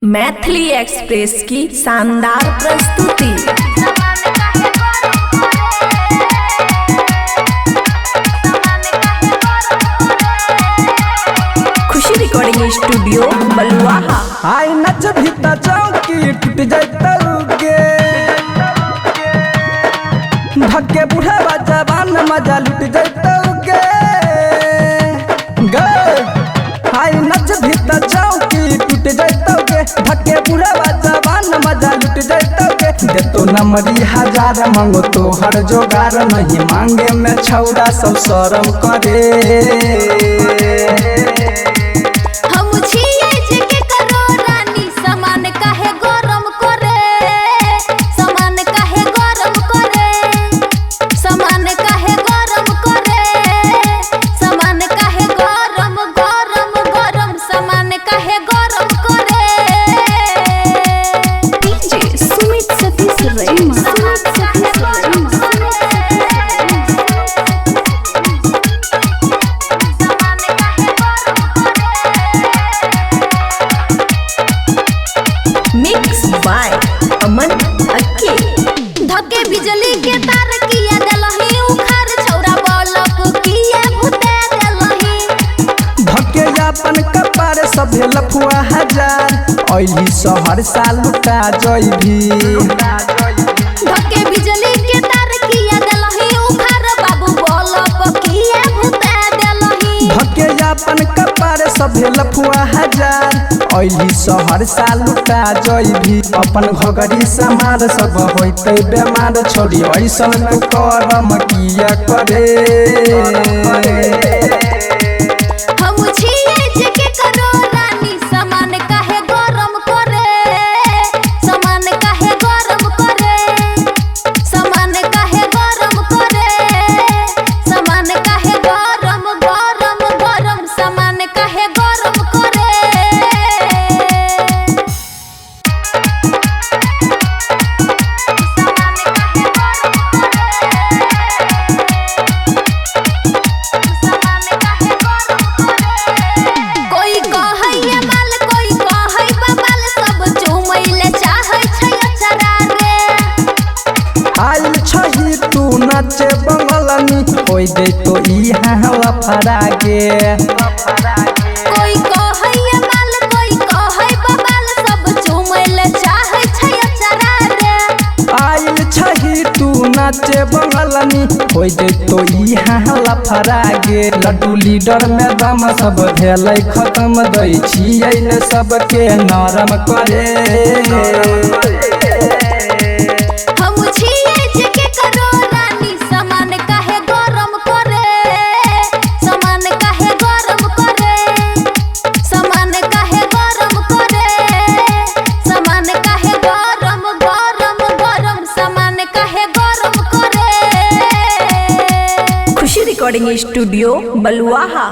Maithili express की शानदार प्रस्तुति। खुशी रिकॉर्डिंग स्टूडियो बलुआहा। आई नच भीता चौकी टूट जैतौगे, धक्के बुढ़ावा जवान मजा लुट जैतौगे। गे आई नच भीता चौकी टूट जैतौगे, धक्के बुढ़ावा जवान मजा लुट जैतौगे। देतो नमरी हजार मांगो तो हर जोगार, नहीं मांगे में छौड़ा सब शरम करे। हम छियै जे के करो रानी, सामान काहे गरम करे, सामान काहे गरम करे, सामान काहे गरम करे, सामान काहे गरम गरम गरम, सामान काहे गरम करे। डीजे सुमित सतीश रैमा, सुमित सतीश रैमा। सामान काहे गरम करे। मिक्स बाय अमन अक्के। धके बिजली के तार किया देलही उखाड़, छौरा बलक किया भुता देलही। धके अपन कपार सभे लफुआ हजार, ऐली सहरसा लुटा जैभी। धके बिजली के तार किया देलही उखाड़, बाबू बलक किया भुता देलही। धके अपन कपार सभे लफुआ हजार, ऐली सहरसा लुटा जैभी। अपन घगरी समार सब होइते बेमार, छोड़ी ऐसन तू करम किया करे। हम छियै जे के करो रानी, सामान काहे गरम करे, सामान काहे गरम करे, सामान काहे गरम करे, सामान काहे गरम गरम गरम, सामान काहे गरम करे। सामान काहे गरम करे, सामान काहे गरम करे। कोई कहैया माल, कोई कहै बबाल, सब चुमैले चाहै छै अचरा रे। आइल छही तू नाचे बंगलनी, होई दे तो इहाँ लफड़ा गे। कोई कहैया माल, कोई कहै बबाल, सब चुमैले चाहै छै अचरा रे। आइल छही तू नाचे बंगलनी, होई दे तो इहाँ लफड़ा गे। लड्डू लीडर में दम सब भेलै खत्म, दै छियै ने सबके नरम करे। हम छियै जे के करो रानी, सामान काहे गरम करे, सामान काहे गरम करे, सामान काहे गरम करे, सामान काहे गरम गरम गरम, सामान काहे गरम करे। खुशी रिकॉर्डिंग स्टूडियो बलुआहा।